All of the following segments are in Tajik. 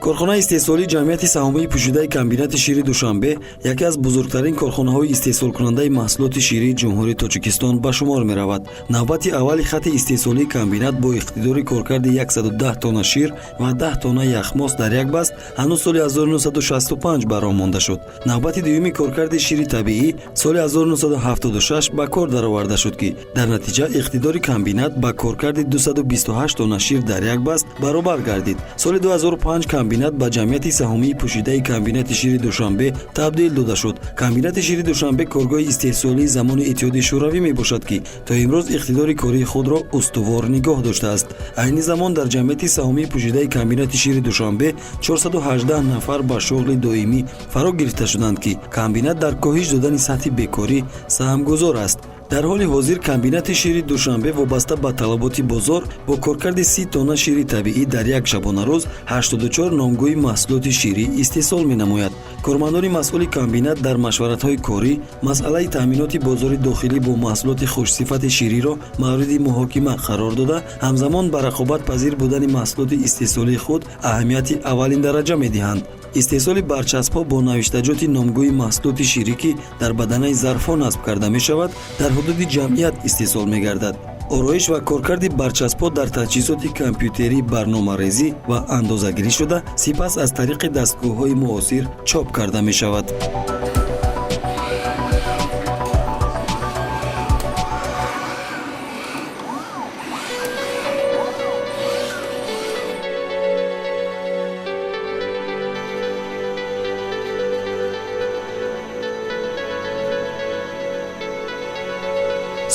Корхонаи истеҳсолии ҷамъияти саҳомии пӯшидаи комбинати шири Душанбе яке аз бузургтарин корхонаҳои истеҳсолкунандаи маҳсулоти ширии Ҷумҳурии Тоҷикистон ба шумор меравад. Навбати аввали хати истеҳсолии комбинат бо иқтидори коркарди 110 тонна шир ва 10 тонна яхмос дар як баст ҳанӯз соли 1965 ба роҳ монда шуд. Навбати дуюми коркарди шири табиӣ соли 1976 ба кор дароварда шуд, ки дар натиҷа иқтидори комбинат ба коркарди 228 тонна шир дар як баст баробар гардид. Соли 2005 комбинат ба ҷамъияти саҳомии пӯшидаи комбинати шири Душанбе табдил дода шуд. Комбинати шири Душанбе коргоҳи истеҳсолии замони Иттиҳоди Шӯравӣ мебошад, ки то имрӯз иқтидори кории худро устувор нигоҳ доштааст. Айни замон дар ҷамъияти саҳомии пӯшидаи комбинати шири Душанбе 418 нафар ба шуғли доимӣ фаро гирифта шуданд, ки комбинат дар коҳиш додани сатҳи бекорӣ саҳмгузор аст. Дар ҳоли ҳозир комбинати шири Душанбе вобаста ба талаботи бозор бо коркарди 30 тонна шири табиӣ дар як шабонарӯз 84 номгӯи маҳсулоти ширӣ истеҳсол менамояд. Кормандони масъули комбинат дар машваратҳои корӣ масъалаи таъминоти бозори дохилӣ бо маҳсулоти хушсифати шириро мавриди муҳокима қарор дода, ҳамзамон ба рақобатпазир будани маҳсулоти истеҳсолии худ аҳамияти аввалиндараҷа медиҳанд. Истеҳсоли барчаспҳо бо навиштаҷоти номгӯи маҳсулоти ширӣ, ки дар баданаи зарфҳо насб карда мешавад, дар ҳудуди ҷамъият истеҳсол мегардад. Ороиш ва коркарди барчаспҳо дар таҷҳизоти компютерӣ барномарезӣ ва андозагирӣ шуда, сипас аз тариқи дастгоҳҳои муосир чоп карда мешавад.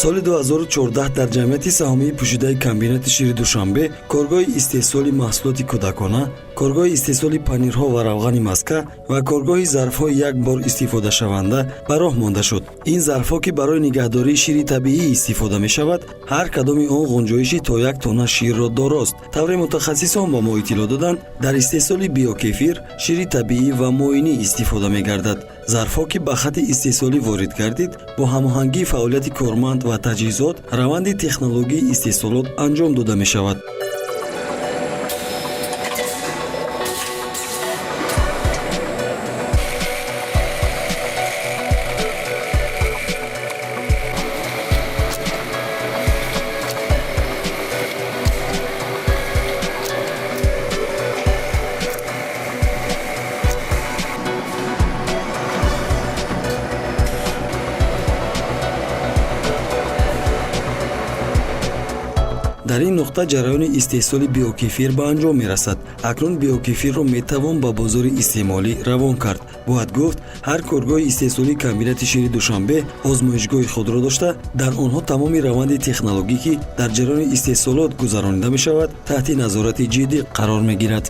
Соли 2014 дар ҷамъияти саҳомии пӯшидаи комбинати шири Душанбе коргоҳи истеҳсоли маҳсулоти кӯдакона, коргоҳи истеҳсоли панирҳо ва равғани маска ва коргоҳи зарфҳои як бор истифодашаванда ба роҳ монда шуд. Ин зарфҳо, ки барои нигаҳдории шири табиӣ истифода мешавад, ҳар кадоми он ғунҷоиши то як тонна ширро дорост. Тавре мутахассисон ба мо иттилоъ доданд, дар истеҳсоли биокефир шири табиӣ ва моинӣ истифода мегардад. Зарфҳо, ки ба хати истеҳсолӣ ворид гардид, бо ҳамоҳангии фаъолияти корманд ва таҷҳизот раванди технологияи истеҳсолот анҷом дода мешавад. Дар ин нуқта ҷараёни истеҳсоли биокефир ба анҷом мерасад. Акнун биокефирро метавон ба бозори истеъмолӣ равон кард. Бояд гуфт, ҳар коргоҳи истеҳсолии комбинати шири Душанбе озмоишгоҳи худро дошта, дар онҳо тамоми раванди технологӣ, ки дар ҷараёни истеҳсолот гузаронида мешавад, таҳти назорати ҷиддӣ қарор мегирад.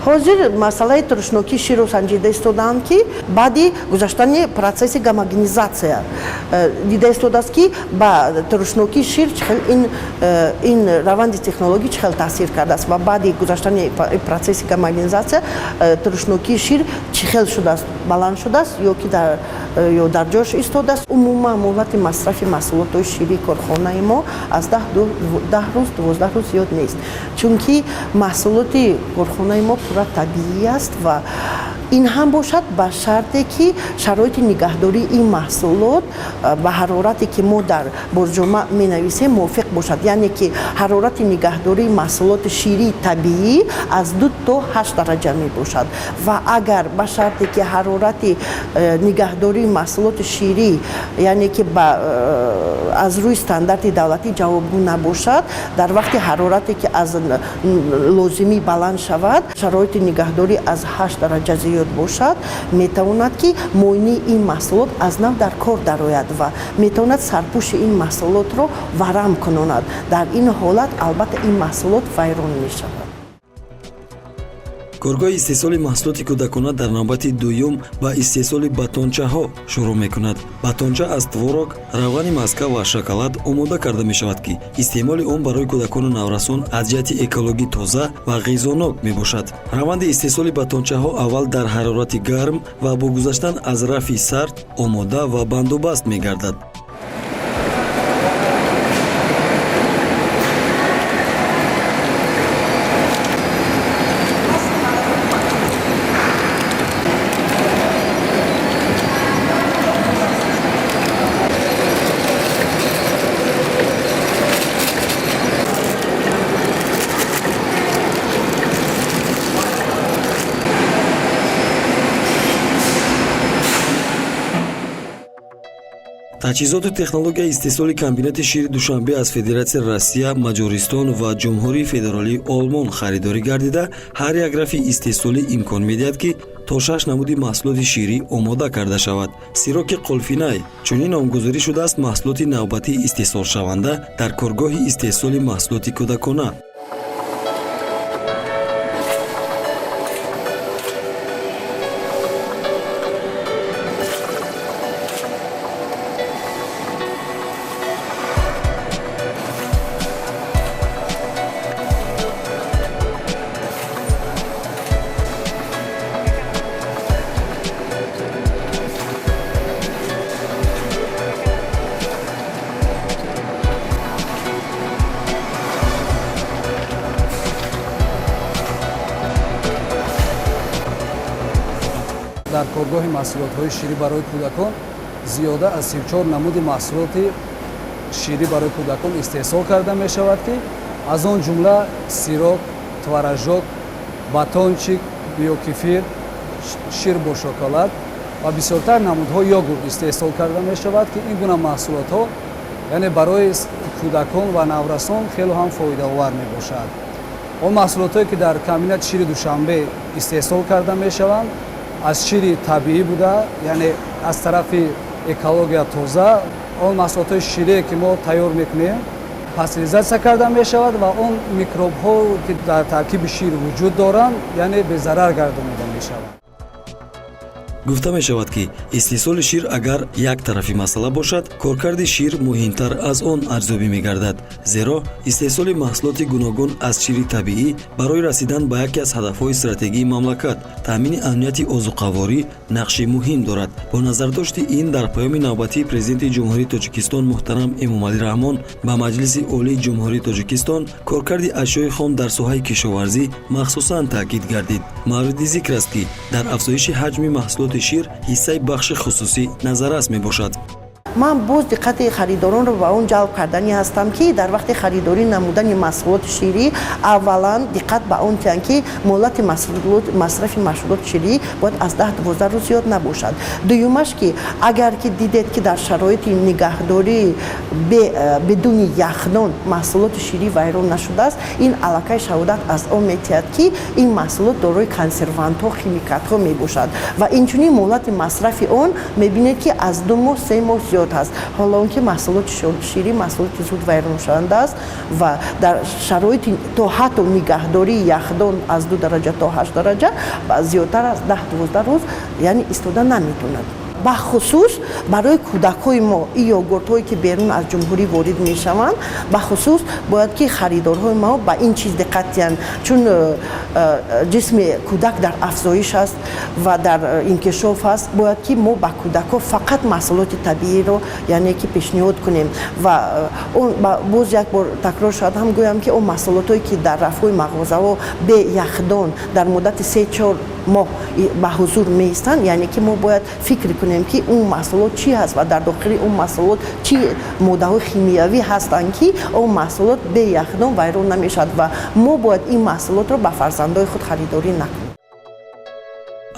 Ҳозир масъалаи турушнокии ширро санҷида истодаанд, ки баъди гузаштани процесси гомогенизатсия дида истодааст, ки ба турушнокии шир чӣ хел ин раванди технологӣ чӣ хел таъсир кардааст ва баъди гузаштани процесси гомогенизатсия турушнокии шир чӣ хел шудааст, баланд шудааст ё ки ё дар ҷош истодааст. Умуман муҳлати масрафи маҳсулотҳои ширии корхонаи мо аз 10 рӯз, 12 рӯз зиёд нест, чунки маҳсулоти корхонаи мо пурра табиӣ аст ва ин ҳам бошад ба шарте, ки шароити нигаҳдории ин маҳсулот ба ҳарорате, ки мо дар борҷома менависем, мувофиқ бошад, яъне ки ҳарорати нигаҳдории маҳсулоти ширии табиӣ аз 2 то 8 дараҷа мебошад. Ва агар ба шарте, ки ҳарорати нигаҳдории маҳсулоти ширӣ, яъне ки аз рӯи стандарти давлатӣ ҷавобгӯ набошад, дар вақти ҳарорате, ки аз лозимӣ баланд шавад, шароити нигаҳдорӣ аз 8 дараҷа зиёд бошад, метавонад, ки муоинаи ин маҳсулот аз нав дар кор дарояд ва метавонад сарпӯши ин маҳсулотро варам кунонад. Дар ин ҳолат, албатта, ин маҳсулот вайрон мешавад. Коргоҳи истеҳсоли маҳсулоти кӯдакона дар навбати дуюм ба истеҳсоли батончаҳо шурӯъ мекунад. Батонча аз творог, равғани маска ва шоколад омода карда мешавад, ки истеъмоли он барои кӯдакону наврасон аз ҷиҳати экологӣ тоза ва ғизонок мебошад. Раванди истеҳсоли батончаҳо аввал дар ҳарорати гарм ва бо гузаштан аз рафи сард омода ва бандубаст мегардад. Таҷҳизоту технологияи истеҳсоли комбинати шири Душанбе аз Федератсияи Россия, Маҷористон ва Ҷумҳурии Федералии Олмон харидорӣ гардида, ҳар як рафи истеҳсолӣ имкон медиҳад, ки то шаш намуди маҳсулоти ширӣ омода карда шавад. Сироки қулфинай чунин номгузорӣ шудааст маҳсулоти навбатии истеҳсолшаванда дар коргоҳи истеҳсоли маҳсулоти кӯдакона. Дар коргоҳи маҳсулотҳои ширӣ барои кӯдакон зиёда аз 34 намуди маҳсулоти ширӣ барои кӯдакон истеҳсол карда мешавад, ки аз он ҷумла сирок, творожок, батончик, биокефир, шир бо шоколад ва бисёртар намудҳои йогурт истеҳсол карда мешавад, ки ин гуна маҳсулотҳо, яъне, барои кӯдакон ва наврасон хело ҳам фоидаовар мебошад. Он маҳсулотҳое, ки дар комбинати шири Душанбе истеҳсол карда мешаванд, аз шири табиӣ буда, яъне аз тарафи экология тоза. Он маҳсулотҳои ширие, ки мо тайёр мекунем, пастеризатсия карда мешавад ва он микробҳо, ки дар таркиби шир вуҷуд доранд, яъне безарар гардонида мешаванд. Гуфта мешавад, ки истеҳсоли шир агар як тарафи масъала бошад, коркарди шир муҳимтар аз он арзёбӣ мегардад, зеро истеҳсоли маҳсулоти гуногун аз шири табиӣ барои расидан ба яке аз ҳадафҳои стратегии мамлакат, таъмини амнияти озуқаворӣ, нақши муҳим дорад. Бо назардошти ин, дар паёми навбатии Президенти Ҷумҳурии Тоҷикистон муҳтарам Эмомалӣ Раҳмон ба Маҷлиси Олии Ҷумҳурии Тоҷикистон коркарди ашёи хом дар соҳаи кишоварзӣ махсусан таъкид гардид. Мавриди зикр аст, ки дар афзоиши ҳаҷми маҳсулоти шир ҳиссаи бахши хусусӣ назаррас мебошад. Ман боз диққати харидоронро ба он ҷалб карданӣ ҳастам, ки дар вақти харидорӣ намудани маҳсулоти ширӣ аввалан диққат ба он диҳанд, ки муҳлати масрафи маҳсулоти ширӣ бояд аз 10-12 рӯз зиёд набошад. Дуюмаш, ки агар ки дидед, ки дар шароити нигаҳдорӣ бидуни яхдон маҳсулоти ширӣ вайрон нашудааст, ин аллакай шаҳодат аз он метиҳад, ки ин маҳсулот дорои консервантҳо, химикатҳо мебошад. Ва инчунин муҳлати масрафи он мебинед, ки аз 2 моҳ, 3 моҳ зиёд ҳаст, ҳоло он ки маҳсулоти ширӣ маҳсулоти зуд вайроншаванда аст ва дар шароити то ҳатто нигаҳдории яхдон аз 2 дараҷа то 8 дараҷа зиёдтар аз 10-12 рӯз, яъне, истода наметавонад. Бахусус барои кӯдакҳои мо ин йогуртҳое, ки берун аз ҷумҳурӣ ворид мешаванд, бахусус бояд ки харидорҳои мо ба ин чиз диққат диҳанд, чун ҷисми кӯдак дар афзоиш аст ва дар инкишоф аст. Бояд ки мо ба кӯдакҳо фақат маҳсулоти табииро, яъне, ки пешниҳод кунем. Ва он боз як бор такрор шояд ҳам гӯям, ки он маҳсулотҳое, ки дар рафҳои мағозаҳо бе яхдон дар муддати 3-4 моҳ ба ҳузур меистанд, яъне ки мо бояд фикр кунем, ки он маҳсулот чӣ ҳаст ва дар дохили он маҳсулот чӣ моддаҳои химиявӣ ҳастанд, ки он маҳсулот бе яхдон вайрон намешавад ва мо бояд ин маҳсулотро ба фарзандои худ харидорӣ накунем.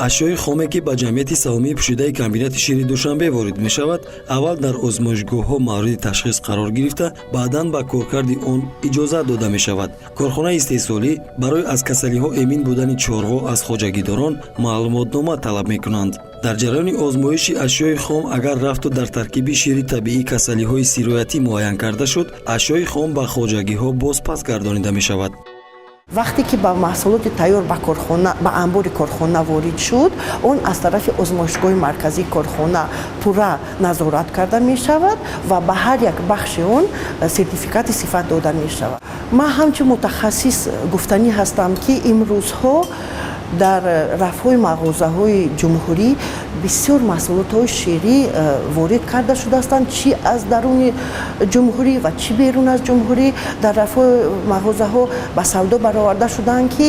Ашёи хоме, ки ба ҷамъияти саҳомии пӯшидаи комбинати шири Душанбе ворид мешавад, аввал дар озмоишгоҳҳо мавриди ташхис қарор гирифта, баъдан ба коркарди он иҷозат дода мешавад. Корхонаи истеҳсолӣ барои аз касалиҳо эмин будани чорво аз хоҷагидорон маълумотнома талаб мекунанд. Дар ҷараёни озмоиши ашёи хом агар рафту дар таркиби шири табиӣ касалиҳои сироятӣ муайян карда шуд, ашёи хом ба хоҷагиҳо бозпас гардонида мешавад. Вақте ки ба маҳсулоти тайёр ба корхона, ба анбори корхона ворид шуд, он аз тарафи озмоишгоҳи марказии корхона пурра назорат карда мешавад ва ба ҳар як бахши он сертификати сифат дода мешавад. Ман ҳамчун мутахассис гуфтанӣ ҳастам, ки имрӯзҳо дар рафҳои мағозаҳои ҷумҳурӣ бисёр маҳсулотҳои ширӣ ворид карда шудаастанд, чӣ аз даруни ҷумҳурӣ ва чӣ берун аз ҷумҳурӣ дар рафҳои мағозаҳо ба савдо бароварда шудаанд, ки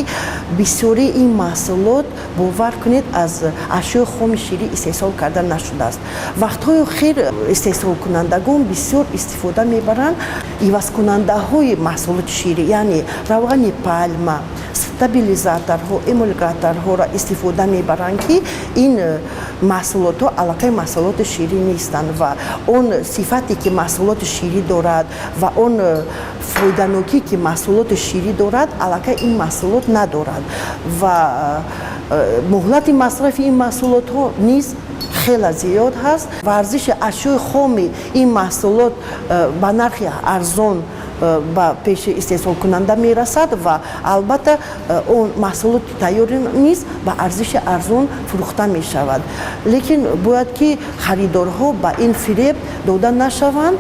бисёри ин маҳсулот, бовар кунед, аз ашёи хоми ширӣ истеҳсол карда нашудааст. Вақтҳои охир истеҳсолкунандагон бисёр истифода мебаранд ивазкунандаҳои маҳсулоти ширӣ, яъне равғани пальма, стабилизаторҳо, эмульгаторҳоро истифода мебаранд, ки ин Маҳсулотҳо аллакай маҳсулоти ширӣ нестанд ва он сифате, ки маҳсулоти ширӣ дорад, ва он фоиданокӣ, ки маҳсулоти ширӣ дорад, аллакай ин маҳсулот надорад ва муҳлати масрафи ин маҳсулотҳо низ хеле зиёд ҳаст ва арзиши ашёи хоми ин маҳсулот ба нархи арзон ба пеши истеҳсолкунанда мерасад ва албатта он маҳсулоти тайёрӣ низ ба арзиши арзон фурӯхта мешавад. Лекин бояд, ки харидорҳо ба ин фиреб дода нашаванд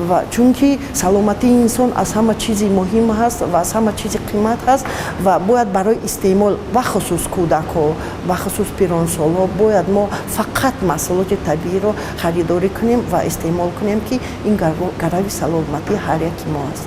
ва чунки саломатии инсон аз ҳама чизи муҳим ҳаст ва аз ҳама чизи қимат ҳаст ва бояд барои истеъмол, бахусус кӯдакҳо, бахусус пиронсолҳо, бояд мо фақат маҳсулоти табииро харидорӣ кунем ва истеъмол кунем, ки ин гарави саломатии ҳар яки мо аст.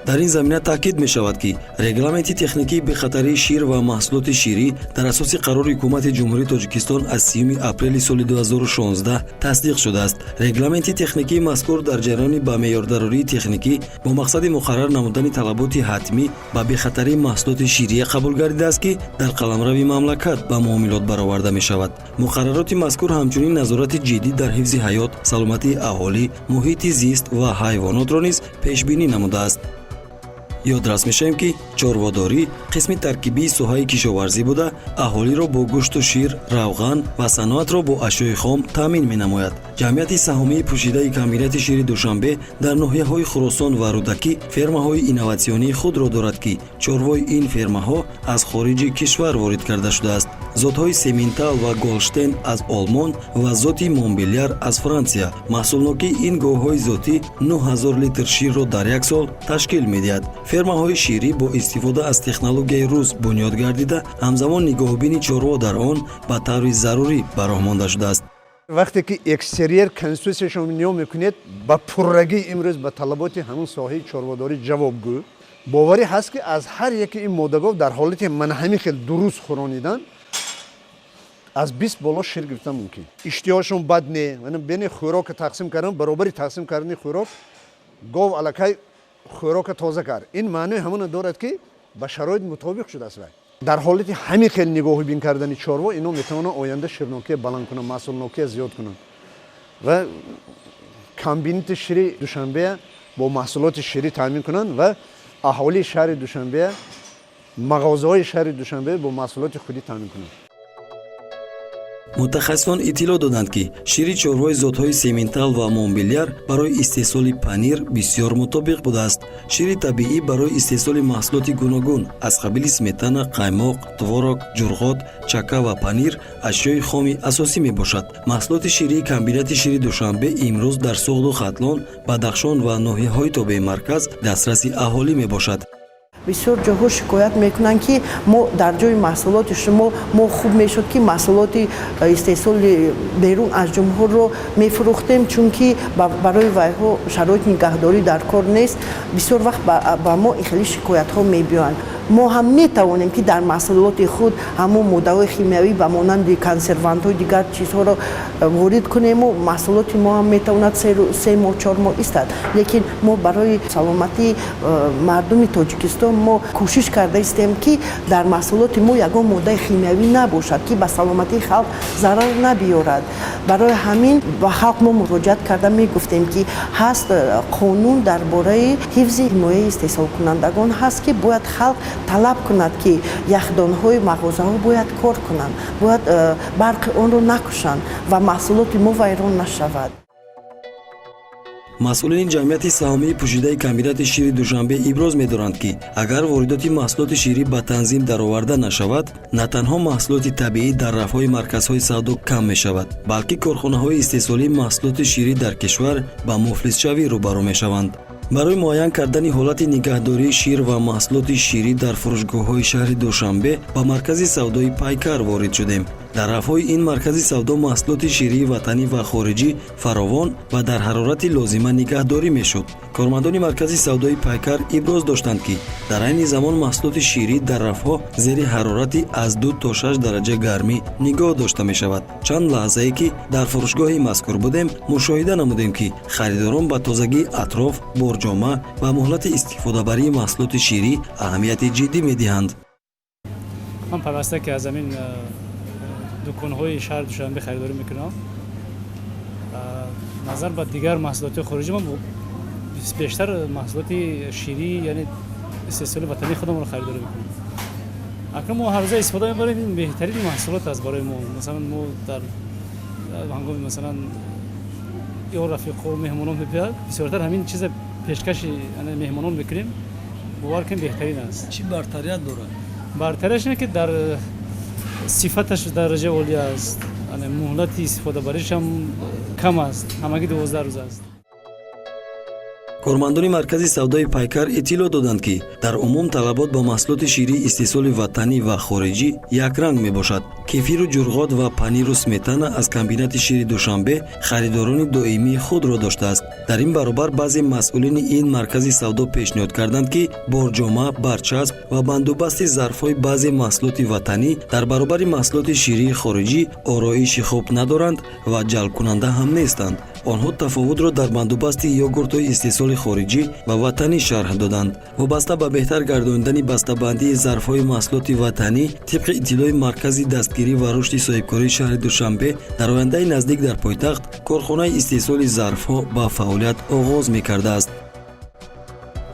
Дар ин замина таъкид мешавад, ки регламенти техникии бехатарии шир ва маҳсулоти ширӣ дар асоси қарори Ҳукумати Ҷумҳурии Тоҷикистон аз 30 апрели соли 2016 тасдиқ шудааст. Регламенти техникии мазкур дар ҷараёни ба меъёрдарории техникӣ бо мақсади муқаррар намудани талаботи ҳатмӣ ба бехатарии маҳсулоти ширия қабул гардидааст, ки дар қаламрави мамлакат ба муомилот бароварда мешавад. Муқаррароти мазкур ҳамчунин назорати ҷиддӣ дар ҳифзи ҳаёт, саломатии аҳолӣ, муҳити зист ва ҳайвонотро низ пешбинӣ намудааст. Ёдрас мешавем, ки чорводорӣ қисми таркибии соҳаи кишоварзӣ буда, аҳолиро бо гӯшту шир, равған ва саноатро бо ашёи хом таъмин менамояд. Ҷамъияти саҳомии пӯшидаи комбинати шири Душанбе дар ноҳияҳои Хуросон ва Рӯдакӣ фермаҳои инноватсионии худро дорад, ки чорвои ин фермаҳо аз хориҷи кишвар ворид карда шудааст: зотҳои семинтал ва голштен аз Олмон ва зоти Монбелиар аз Франсия. Маҳсулнокии ин говҳои зотӣ 9000 литр ширро дар як сол ташкил медиҳад. Фермаҳои ширӣ бо истифода аз технологияи рӯз бунёд гардида, ҳамзамон нигоҳубини чорво дар он ба таври зарурӣ ба роҳ монда шудааст. Вақте ки экстерьер конструксияшон нигоҳ мекунед, ба пуррагӣ имрӯз ба талаботи ҳамун соҳаи чорводорӣ ҷавобгӯ. Боварӣ ҳаст, ки аз ҳар яке ин модагов дар ҳолати мана ҳамин хел дуруст хӯронидан аз 20 боло шир гирифтан мумкин. Иштиҳошон бад не. Бени хӯрока тақсим кардан, баробари тақсим кардани хӯрок гов аллакай хӯрока тоза кард. Ин маънои ҳамона дорад, ки ба шароит мутобиқ шудааст. Вай дар ҳолати ҳамин хел нигоҳубин кардани чорво ино метавонанд оянда ширнокия баланд кунанд, маҳсулнокия зиёд кунанд ва комбинати шири Душанбея бо маҳсулоти ширӣ таъмин кунанд ва аҳолии шаҳри Душанбея, мағозаҳои шаҳри Душанбе бо маҳсулоти худӣ таъмин кунанд. Мутахассисон иттилоъ доданд, ки шири чорвои зотҳои семинтал ва монбелиар барои истеҳсоли панир бисёр мутобиқ будааст. Шири табиӣ барои истеҳсоли маҳсулоти гуногун аз қабили сметана, қаймоқ, творог, ҷурғот, чака ва панир ашёи хоми асосӣ мебошад. Маҳсулоти ширии комбинати шири Душанбе имрӯз дар Суғду Хатлон, Бадахшон ва ноҳияҳои тобеи марказ дастраси аҳолӣ мебошад. Бисёр ҷоҳо шикоят мекунанд, ки мо дар ҷои маҳсулоти шумо мо хуб мешуд, ки маҳсулоти истеҳсоли берун аз ҷумҳурро мефурӯхтем, чунки барои вайҳо шароити нигаҳдорӣ дар кор нест. Бисёр вақт ба мо ин хеле шикоятҳо мебиёянд. Мо ҳам метавонем, ки дар маҳсулоти худ ҳамон моддаҳои химиявӣ ба монанди консервантҳои дигар чизҳоро ворид кунему маҳсулоти мо ҳам метавонад 3 моҳ, 4 моҳ истад. Лекин мо барои саломатии мардуми Тоҷикистон мо кӯшиш карда истем, ки дар маҳсулоти мо ягон моддаи химиявӣ набошад, ки ба саломатии халқ зарар набиёрад. Барои ҳамин ба халқ мо муроҷиат карда мегуфтем, ки ҳаст қонун дар бораи ҳифзи ҳимояи истеҳсолкунандагон ҳаст, ки бояд халқ талаб кунад, ки яхдонҳои мағозаҳо бояд кор кунанд, бояд барқи онро накушанд ва маҳсулоти мо вайрон нашавад. Масъулини ҷамъияти саҳомии пӯшидаи комбинати шири Душанбе иброз медоранд, ки агар воридоти маҳсулоти ширӣ ба танзим дароварда нашавад, на танҳо маҳсулоти табиӣ дар рафҳои марказҳои савдо кам мешавад, балки корхонаҳои истеҳсолии маҳсулоти ширӣ дар кишвар ба муфлисшавӣ рӯбарӯ мешаванд. Барои муайян кардани ҳолати нигаҳдории шир ва маҳсулоти ширӣ дар фурӯшгоҳҳои шаҳри Душанбе ба маркази савдои Пайкар ворид шудем. Дар рафҳои ин маркази савдо маҳсулоти ширии ватанӣ ва хориҷӣ фаровон ва дар ҳарорати лозима нигаҳдорӣ мешуд. Кормандони маркази савдои Пайкар иброз доштанд, ки дар айни замон маҳсулоти ширӣ дар рафҳо зери ҳарорати аз 2 то 6 дараҷа гармӣ нигоҳ дошта мешавад. Чанд лаҳзае, ки дар фурӯшгоҳи мазкур будем, мушоҳида намудем, ки харидорон ба тозагии атроф, борҷома ва муҳлати истифодабарии маҳсулоти ширӣ аҳамияти ҷиддӣ медиҳанд. Ман пайваста ки аз ҳамин Дуконҳои шаҳри Душанбе харидорӣ мекунам. Назар ба дигар маҳсулоти хориҷӣ, ман бештар маҳсулоти ширӣ, яъне истеҳсоли ватании худамонро харидорӣ мекунем. Акнун мо ҳар рӯза истифода мебарем, ин беҳтарин маҳсулот аст барои мо. Масалан, мо дар ҳангоми, масалан, ё рафиқо, меҳмонон мебиёд, бисёртар ҳамин чиза пешкаши меҳмонон мекунем. Бовар кунем, беҳтарин аст. Чӣ бартарият дорад? Бартариаш ине, ки дар сифаташ дараҷаи олӣ аст, муҳлати истифодабаришам кам аст, ҳамагӣ 12 рӯз аст. Кормандони маркази савдои «Пайкар» иттилоъ доданд, ки дар умум талабот ба маҳсулоти ширии истеҳсоли ватанӣ ва хориҷӣ якранг мебошад. Кефиру ҷурғот ва паниру сметана аз комбинати шири Душанбе харидорони доимии худро доштааст. Дар ин баробар баъзе масъулини ин маркази савдо пешниҳод карданд, ки борҷома, барчасб ва бандубасти зарфҳои баъзе маҳсулоти ватанӣ дар баробари маҳсулоти ширии хориҷӣ ороиши хуб надоранд ва ҷалбкунанда ҳам нестанд. Онҳо тафовутро дар бандубасти йогуртҳои истеҳсоли хориҷӣ ва ватанӣ шарҳ доданд. Вобаста ба беҳтар гардонидани бастабандии зарфҳои маҳсулоти ватанӣ, тибқи иттилои Маркази дастгирӣ ва рушди соҳибкории шаҳри Душанбе, дар ояндаи наздик дар пойтахт корхонаи истеҳсоли зарфҳо ба фаъолият оғоз мекардааст.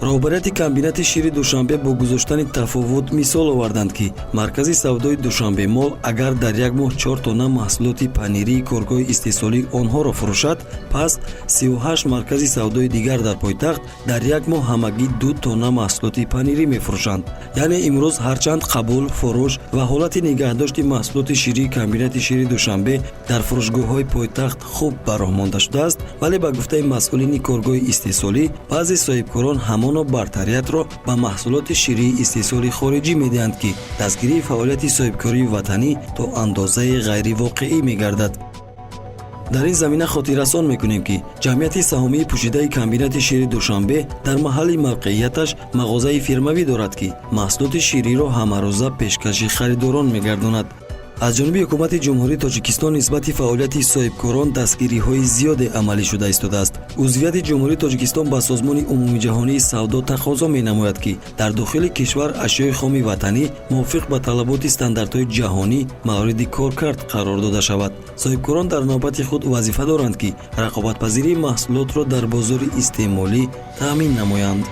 Роҳбарияти комбинати шири Душанбе бо гузоштани тафовут мисол оварданд, ки маркази савдои «Душанбе Мол» агар дар як моҳ 4 тонна маҳсулоти панирии коргоҳи истеҳсолии онҳоро фурӯшад, пас 38 маркази савдои дигар дар пойтахт дар як моҳ ҳамагӣ 2 тонна маҳсулоти панирӣ мефурӯшанд. Яъне имрӯз ҳарчанд қабул, фурӯш ва ҳолати нигаҳдошти маҳсулоти ширии комбинати шири Душанбе дар фурӯшгоҳҳои пойтахт хуб ба роҳ монда шудааст, вале ба гуфтаи масъулини коргоҳи истеҳсолӣ, баъзе соҳибкорон ҳамоно бартариятро ба маҳсулоти ширии истеҳсоли хориҷӣ медиҳанд, ки дастгирии фаъолияти соҳибкории ватанӣ то андозаи ғайривоқеӣ мегардад. Дар ин замина хотиррасон мекунем, ки ҷамъияти саҳомии пӯшидаи комбинати шири Душанбе дар маҳалли мавқеияташ мағозаи фирмавӣ дорад, ки маҳсулоти шириро ҳамарӯза пешкаши харидорон мегардонад. Аз ҷониби ҳукумати Ҷумҳурии Тоҷикистон нисбати фаъолияти соҳибкорон дастгириҳои зиёде амалӣ шуда истодааст. Узвияти Ҷумҳурии Тоҷикистон ба Созмони умумиҷаҳонии савдо тақозо менамояд, ки дар дохили кишвар ашёи хоми ватанӣ мувофиқ ба талаботи стандартҳои ҷаҳонӣ мавриди коркард қарор дода шавад. Соҳибкорон дар навбати худ вазифа доранд, ки рақобатпазирии маҳсулотро дар бозори истеъмолӣ таъмин намоянд.